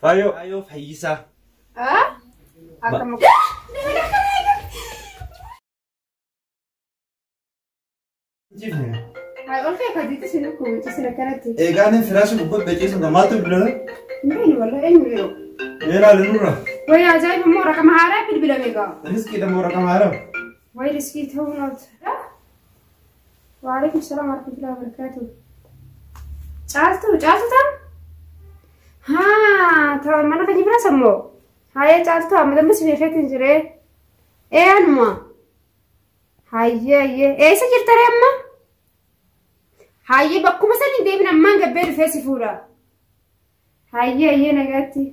Faayoo. Faayoo Fayyisaa. Ah? Akkam. Jifne. Ay, ol kee kadiitti sin dhukkubatti sin akkanatti. Eegaan firaasha gubbatti ciisu maaltu bilbilata? Hin wallahi eenyu yeroo. Meeraa nurra. Way ajaa'iba immoo raqama haaraa bilbilame gaa. Riskiidha moo raqama haaraa? Way riskii ta'uun oolta. Waalaikum salaam warahmatullahi wabarakatuh. Caaltuu caaltuu tam? Haa ta'u mana keenya bira sammoo. Hayyee caaltuu amma dammas beekeetiin jiree. Ee anuma. Hayyee hayyee eessa jirta ree amma? Hayyee bakkuma saniin deebin ammaan gabbee dhufee si fuudha. Hayyee hayyee nagaatti.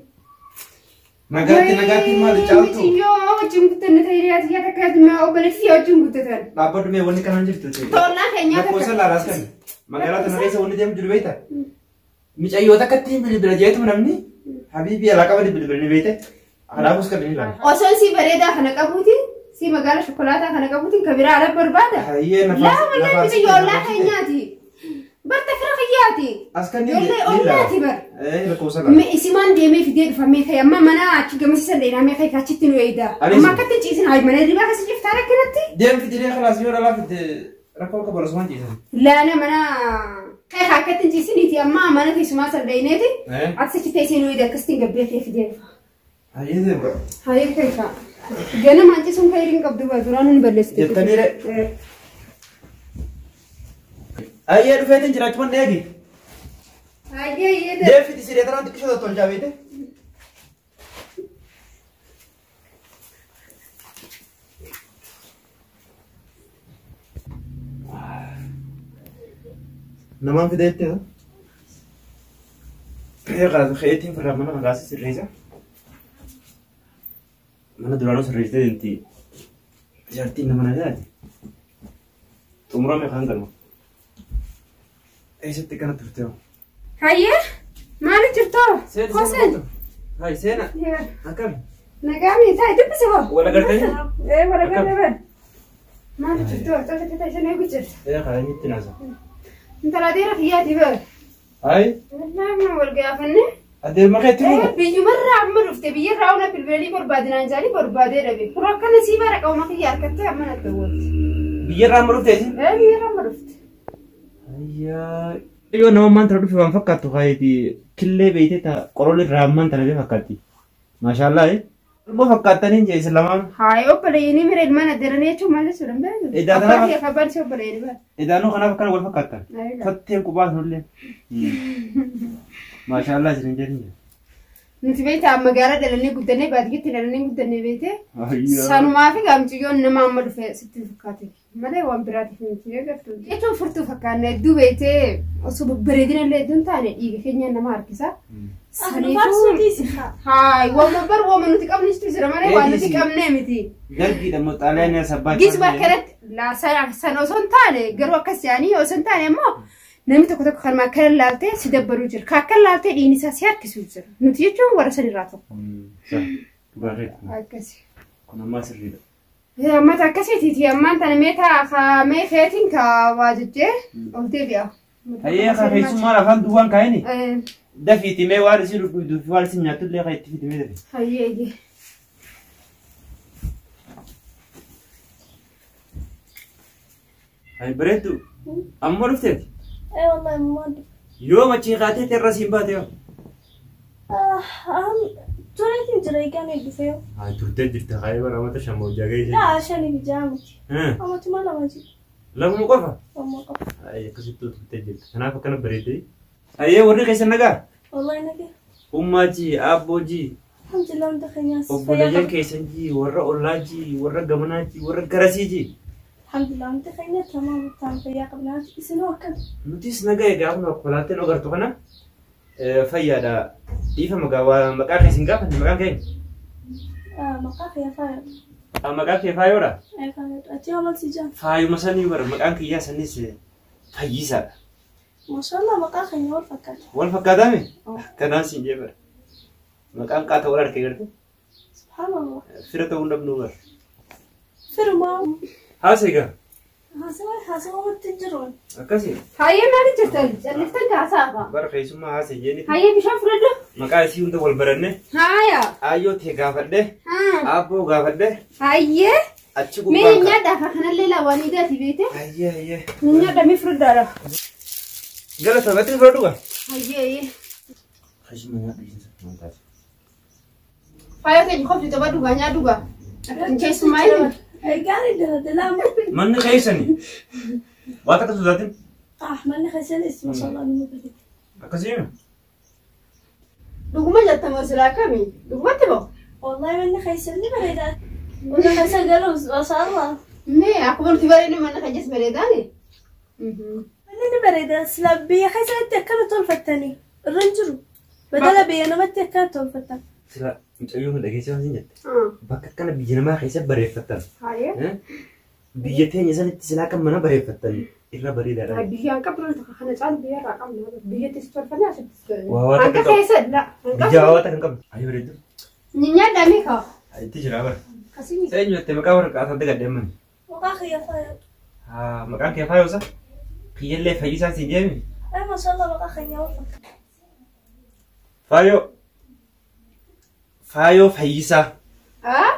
Nagaatti nagaatti maali caaltuu? Yoo wajjin guddanne ta'e hiriyaa xiyyaa takka obboleettii wajjin guddatan. Dhaabbadhu mee wanni kanaan jirtu. Tollaa keenyaa Lakkoofsa laalaas kan magaalaa tana keessa wanni deemu jiru beekta? Micayyoota akkatti bilbila jeetu namni habiibii alaa qaban bilbila ni beekte. Alaabus kan ni ilaala. Osoo si bareedaa kana qabuuti si magaala shokolaataa kana qabuutiin kan biraa ala barbaada. Hayyee Laa wallahi micayyo ollaa keenyaati. Barta fira kiyyaati. As kan ni Ijoollee ollaati bar. Eh lakkoofsa laala. Me isimaan deemee fidee dhufa mee ka'e amma mana achi gamasiisan dheeraa mee ka'e achitti nu eeyda. Anis- Amma akkatti ciisin haa mana hirribaa keessa jirtaa rakkinatti. Deem fidee khalaas yoo dhalaa fidde rakkoo qabu osoo ciisan. Laana mana ka'e akkatti ciisiniiti amma mana teessumaa san dheeyneeti. Eh Ati achi teessee nu eeyda akkasitti gabbee kee fidee dhufa. hayyee deem. Hayyee ka'e ka'a. Ganama cisuun kan hiriin qabdu baa duraan nu balleessite. Jettanii re. Hayyee dhufeetiin jiraachuu manni eegi. Hayyee hayyee. Deem fidi siree tanaan xiqqishoo tolchaa beekte. Namaan fideetti haa? Keetiin firraa mana maqaasii sirreessa. Mana duraanuu sirreessitee deemti. Jaartiin nama nagaati. Xumurame kan galma. Eessatti kana turte hoo? Hayyee maali jirtoo? Hoseen. Hai seena. Akkami? Nagaa taa'e dubbise hoo? Wal agartanii? Ee wal agartee bari. Maali jirtoo? Tolcha ta'e sana eegu jirta. Ee karaa inni itti naasa. Intala adeera kiyyaati bari. Hai. Wallaahi mana wal gaafanne. Adeema keetti Ee nuu? biyyumarraa amma dhufte biyyarraa ona bilbilanii barbaadinaan jaanii barbaadee dhabe. Kun akkana sii bara qauma kiyya harkattee amma natti hawwatte. Biyyarraa amma dhufte isin? Ee biyyarraa amma dhufte. Ayyaa. Yoo nama ammaan tana dhufe waan fakkaattu kaayeeti killee beeytee ta qorolli irraa ammaan tana bee fakkaatti. Maashaallah. Ilmoo fakkaattaniin jee isin lamaan. Hayi obboleeyyiin mira ilmaan adeeranii jechuun maal jechuudha hin beektu? Edaa Abbaa kanaaf- kee fi abbaan ishee obboleeyyiin bara. Edaanuu kanaaf akkana wal fakkaattan. Ayigaa. Kotteen qubaa sunillee. Maashaallah isin jedhin. Nuti beektaa magaalaa dhalannee guddannee baadiyyaatti dhalannee guddannee beekte Ayyaa. sanumaa fi gaamciyyoon nama amma dhufe sitti hin fakkaate malee waan biraatiif miti agartu. Jechuun furtuu fakkaanne hedduu beektee osoo babbareedina illee hedduun taane dhiiga keenya nama harkisa. Haay waama bar waama nuti qabnistu jira malee waan nuti qabnee miti. Dargiidha immoo xaaliyaanii sabbaa. Gisba akkanatti laa sana osoo hin taane garuu akkas jedhanii osoo hin taane immoo namni tokko tokko kanuma akkana laaltee si dabbaluu jira. Ka akka laaltee dhiigni isaa si harkisuu jira. Nuti jechuun warra sanirraa tokko. Akkasi. Kun ammaa sirriidha. Ammata akkasiitiiti ammaan tana mee taa mee keetiin ka waa jejjee ol deebi'a. Hayyee ka keessummaan afaan duwwaan kaa'ini. Dafiiti mee waan isin dhugduu fi waan isin nyaattu illee kan itti fidi mee dafi. Hayyee hayyee. Hayi bareeddu. Amma dhufteeti. Ee wallahi ammaan dhufe. Yoo machii kaatee irra siin baate yoo. Tureetiin jira eegaan eebbisee yoo. Hayi turtee jirta hayi bara amata shan hojjaa gahee jirti. Laa shanii fi ja'a miti. Amatuma lama jiru. Lamuma qofa. Ammoo qofa. Hayi akkasitti turtee jirti. Kanaaf akkana bareedde. Hayyee warri keessan nagaa. Wallahi nagaa. Ummaa ji, aabboo ji, Alhamdulillah hunda keenyaas fayyaa obboleeyyan qabna. keessan ji, warra ollaa ji, warra gamanaa ji, warra garasii ji. Alhamdulillah hunda keenya tamaam ta'an fayyaa qabna. Isinoo akkam? Nutis nagaa egaa kun konkolaataan agartu kana fayyaadha. Dhiifama gaa maqaa keessan gaafanne maqaan keenya. Maqaa kee faayoodha. Maqaa kee faayoodha. Ee faayoodha. Ati yoo maal si jaan? Faayuma sanii bara maqaan kiyyaa sanis fayyisaadha. Maashaallah maqaa keenya wal fakkaata. Wal fakkaataame? Kanaan siin jee bara. Maqaan qaata wal harkee garte. Subhaanallah. Fira ta'uu hin dhabnuu bara. Firmaa. Haasa egaa. Haasawaa haasawaa jiru. Akkasii. Hayyee maali jirtan? Calliftan kaasaa. Bara keessummaa haasa'e jeeni. Hayyee bishaan fudhadhu. Maqaa isii hunda wal baranne. Haaya. Aayyoo tee gaafadhe. Aabboo gaafadhe. Hayyee. Achi Mee gubbaan. nyaadhaa ka kanallee laawanii gaati beete. Hayyee hayyee. Nyaadha mee fudhadhaadha. Gara sabatti fudhadhu gaa. Hayyee hayyee. Keessummaa nyaadhu isiin maal taate? Faayoo keenya qofti tapha dhugaa nyaadhu gaa. Keessumaa inni. Gaarii daldalaa. Manni keessani. Waa takka sodaatin. Ah, manni keessanis mashallah nama bareeda. Akkasii. Dhuguma jettama silaa akkamii? Dhugumatti ba'u? Wallahi manni keessan ni bareeda. Manni keessa galuus mashallah. Mee akkuma nuti bareednu manni keenyas bareedaani? Manni ni bareeda. Silaa biyya keessatti akkana tolfattanii irra hin jiru. Badala biyya namatti akkana tolfattan. Sila mucayyoo kun dhageessee waan jette. Bakka akkana biyya namaa keessa bareeffattan. Hayyee. Biyya teenya sanitti silaa kan mana bareeffattan irra bareedaadha. Biyyaan qabnu kana caalu biyya irraa qabna. Biyyattis tolfannee asittis tolfannee. Waa waa Hanqa takka qabu. keessa la. Biyya hawaa takka hin qabdu. Ayi bareeddu. Nyaadhaa mee kaa? Itti jira bara. Akkasii. Seenyu jettee maqaa warra qaasaa gaddeeman. Maqaa kiyya faaya. Haa maqaan kee faayoosa? Kiyyallee fayyisaa siin jeemi. Ay mashallah maqaa kiyya wal fakkaata. Faayoo. Faayoo fayyisaa. Ah?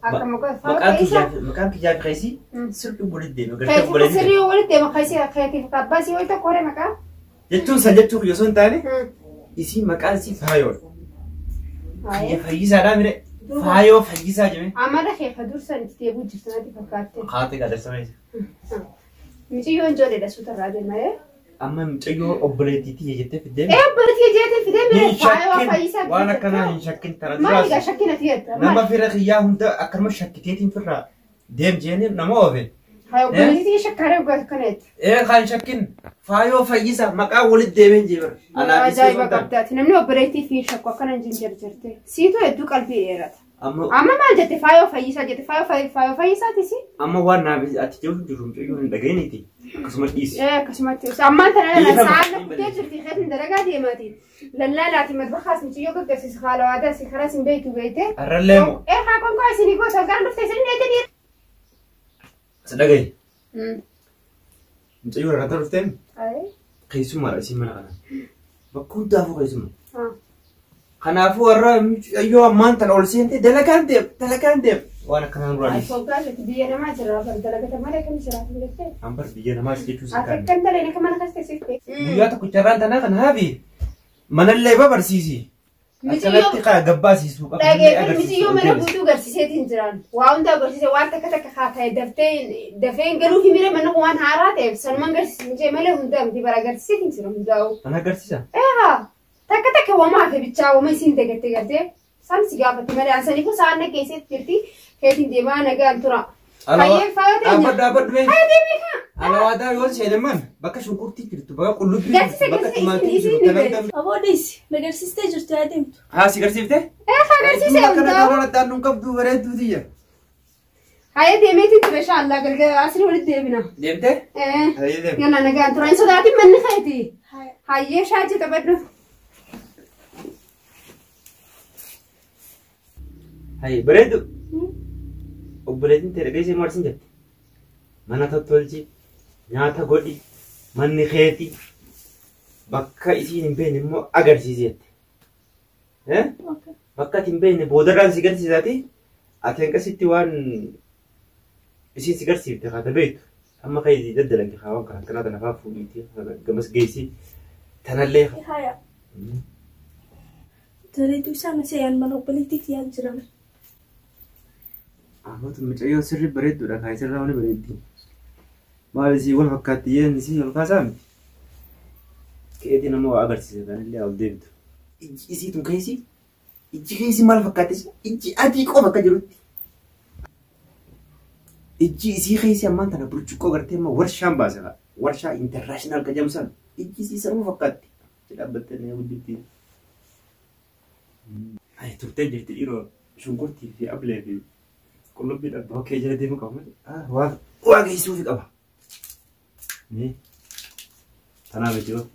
Akka maqaa Maqaan kiyyaa maqaan kiyyaa fi keessi sirrii walitti deema. Gartee Keessa walitti deema. sirrii walitti deema keessa keetiif abbaa sii wayita koree maqaa. Jechuun san jechuu kiyya osoo hin taane isii maqaan isii faayoodha. Kiyya fayyisaadhaa mire. Faayoo fayyisaa jeme. Amala kee ka dursan itti deebi'u jirtu natti fakkaatte. Haati qadarsa meeshaa. Miciyyoon ijoolleedha suutarraa deema. Amma mucayyoo obboleettiitii jettee fiddee. Ee obboleettii jeetiin fidee mire Hin faayoo shakkin fayyisaa. waan akkanaa hin shakkin tana Maali egaa duraas. shakkina tiyetta? Nama fira kiyyaa hunda akkanuma shakkiteetiin firraa deem jeeni nama oofe. Haa obboleettii shakkaaree ogaa akkana jette. Ee kan shakkin faayoo fayyisaa maqaa walitti deemeen jee bara. Anaa Ajaa'iba qabdaati. Namni obboleettii fi shakku akkana hin jarjarte. Siitu hedduu qalbii dheerata. Amma Amma maal jette faayoo fayyisaa jette faayoo fayyisaati si? amma waan naaf ati jedhu jiru mucayyoo hin dhaga'iniiti. Akkasuma dhiisi. Ee akkasumatti ammaan tana Dhiifama. sa'aan kuttee jirti keetiin dalagaa deemaati. Lallaalaati madbakaas mucayyoo gaggeessis haala waadaa si karaa sin beektu beekte. Har'allee moo Ee haa konkaa isinii goota gara dhufte isin dheetanii. si dhaga'i. Mucayyoo irraa dhufteen keessummaadha isiin mana kana. Bakka hundaafuu keessummaa. Kanaafuu warra mucayyoo ammaan tana ol seente dalagaan deem dalagaan deem. Waan akkanaa nurraa dhiisi. Konkaa biyya namaa jira dalagata malee kan jiraatu jettee. Ambar biyya namaas jechuu si Ati kan. kan dalee akka mana keessa teessifte. Guyyaa tokko carraan tanaa kan haafi manallee babarsiisi. Akkanatti kaa gabbaasiisuu qaba. Dhageeffatu mitiyyoo mana guutuu garsiiseetiin jiran. Waa hunda agarsiise waan takka takka haa ta'e daftee dafee hin galuu himire mana kun waan haaraa ta'eef sanumaan garsiisu jee malee hundaa miti bara agarsiiseetiin jira hundaa'u. Mana agarsiisa. Eegaa takka takka wama hafe bichaa wama isiin dagatte gartee san si gaafatti malee ansanii kun sa'aan na keessatti jirti keetiin deemaa nagaan tura. Fayyeen faayoo teenya. Dhaabbadhu dhaabbadhu mee. Faayoo teenya kaa. Alawaadaa yoo seenaman bakka shunkurtii jirtu bakka qullubbii Garsiisa jirtu bakka garsiisa timaatii isin jirtu isin kana hunda. Aboo dhiisi. Nagarsiistee jirtu yaa deemtu. Haa si garsiifte? Eegaa agarsiise Akkana hundaa'u. karoora addaan nun qabdu bareedduu tiyya. Hayyee deemeetiin ture inshaAllah galgala asii walitti deebina. Deemtee? Ee. Hayyee deem. Yalla nagaan tura hin sodaatin manni keeti. Haaya. Hayyee shaajii taphadhu. Hayyee bareeddu. Obboleettiin ta'e dhageessee maal siin jette? Mana tottolchi, nyaata godhi, manni keeti, bakka isiin hin beekne immoo agarsiisi jette. Bakka ati hin beekne boodarraan si garsiisaati. Ati hanqasitti waan isiin si garsiifte haata beektu. Amma kan daddalanke haa waan kana akkanaa tana fa'aa fuudhiitii gamas geessi tanallee. Haaya. Bareedduu isaa masee mana obboleettii kiyyaan jira. Ammatu mucayyoon sirri bareedduudha kan isirraa wani bareeddi. Maal isii wal fakkaatti yeen isii wal kaasaa miti. Keetii nama waa agarsiisa kanillee ol deebitu. Ijji isii tun keessi ijji keessi maal fakkaatti ijji adii qofa akka jirutti. Ijji isii keessi ammaan tana burcuqqoo gartee amma warshaan baase haa. Warshaa intarnaashinaal kan jedhamu sana ijji isii sanuma fakkaatti. Dhaabbattee na gudditti. Ay turtee jirti dhiiroo shunkurtii fi ablee fi qullubbii dhabba hokkee jala deemuu qaba malee. Waa waa geessuufi qaba. Mee tanaa miti hoo.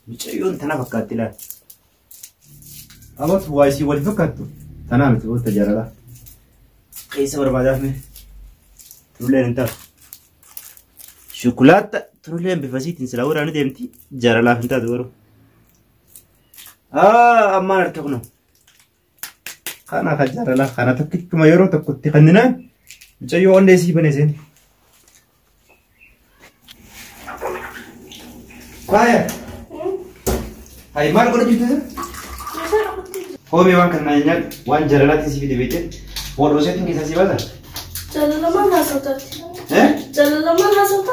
Mucayyoon tana fakkaatti laata. Abootu waa isii wal fakkaattu. Tanaa miti hoo tajaalala. Keessa barbaadaaf mee. Tulleen hin taatu. Shukulaata turulleen bifa isiitiin silaa waraana deemti jaalalaaf hin taatu garuu. Ammaan harka kunoo. Kana kan jaalalaa kana tokkichuma yeroo tokkotti kenninaan mucayyoo onnee sii bane seen. Faaya. Hayi maal godha jirtu isa? Hoomee waan kana nyaadhu waan jaalalaatiin si fide beekte warroseetiin keessaa si baasa. Jaalalamaan haasawtaati. Jaalalamaan haasawta?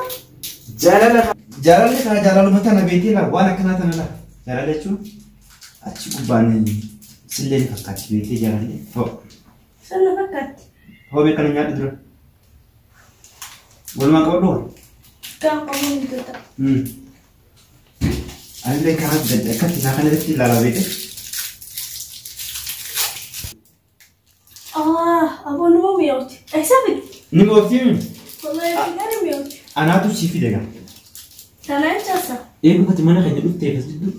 Jaalala jaalalli kana jaalaluma tana beektee laa waan akkanaa tana laa. Jaalala jechuun achi gubbaan sillee ni fakkaatti beektee jaalalli. Sana fakkaatti. Hoomee kana nyaadhu dura. Walumaa qabadhu hoo? Gaafa ni dota. Anillee karaa akkatti isaa kana irratti ilaalaa beekte. Aboo numa mi'ooti. Eessa fide? Ni mi'oofti. Wallahi gaarii mi'ooti. Anaatu sii fide gaa. Kana jechaasa. Eegumatti mana keenya dhuftee as jidduu.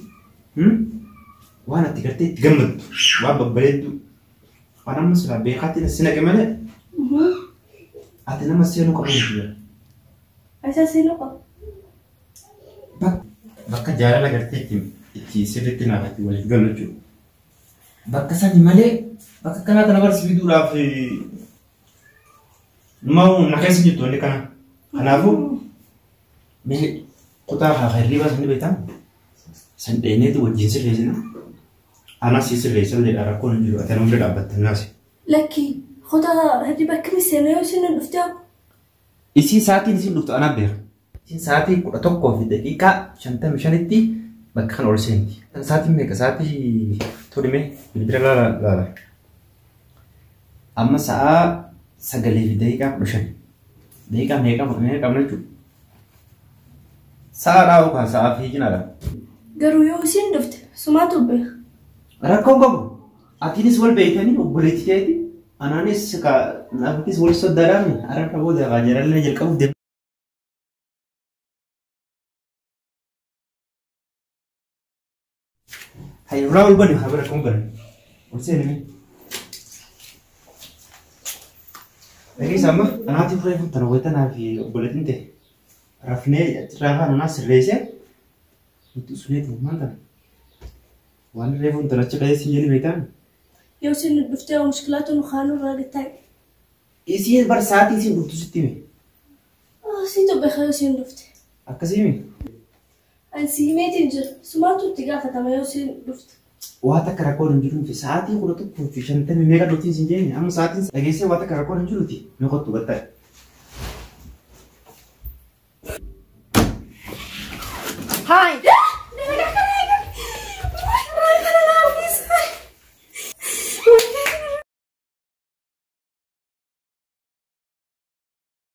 Waan ati gartee itti gammaddu waan babbareeddu waan amma silaa beekaatti si naqe malee ati nama seenuu qabu miti jira. Eessa seenuu qabu? Bakka jaalala gartee itti sirriitti naaf itti waliif galu jechuudha. Bakka sani malee bakka kanaa kana barsi fiduudhaaf numa na keessa jirtu wanni kana. Kanaafuu mee kutaa haa hirriibaa sani beektaa? San dheeneetu wajjin sirreessina. Anas si sirreessa illee rakkoon hin jiru ati nama bira dhaabbatte naasi. Lakki kutaa hirriba akkamii seenaa yoo isin dhuftee? Isii sa'aatiin isin dhuftu anaaf beeka. Isin sa'aatii 11:55tti bakka kana ol seenti. Sa'aatiin meeqa? Sa'aatii tolime bilbila laala laala. Amma sa'a 9:15. Daqiiqaa meeqa meeqa qabna jechuudha? Sa'a dhaa'u kaa sa'a fiiginaadha. Garuu yoo isin dhufte sumaatu beeka. Rakkoon qabu. Atiinis wal beektanii obboleettii keeti. Anaanis naafitis wal soddaadhaan ararra booda kaa jaalallee jalqabuuf deema. Hayi ulaa ol bani haa bira akkuma bani. Ol seenime. Dhageessa amma anaatiif reefu tana wayita fi obboleettiin ta'e rafnee achirraa afaan anaa sirreessee nuti usuneeti maal tana. Waan reefu tana achi ka'ee siin jedhi beektaa? Yoo isin dhuftee mushkilaatu nu kaanuu irraa gattaa'e. Isiin bar sa'aatii isiin dhuftu sitti hime. Siitu beeka yoo isiin dhufte. Akkasii hime? Ani si himeetiin jira. Sumaatu itti gaafatama yoo isiin dhufte. Waa takka rakkoon hin jiru sa'aatii 11:50 meeqa dhuftiin siin jeenye amma sa'aatiin dhageessee waa takka rakkoon hin jiruti mee kottu gattaa'e. Hayi.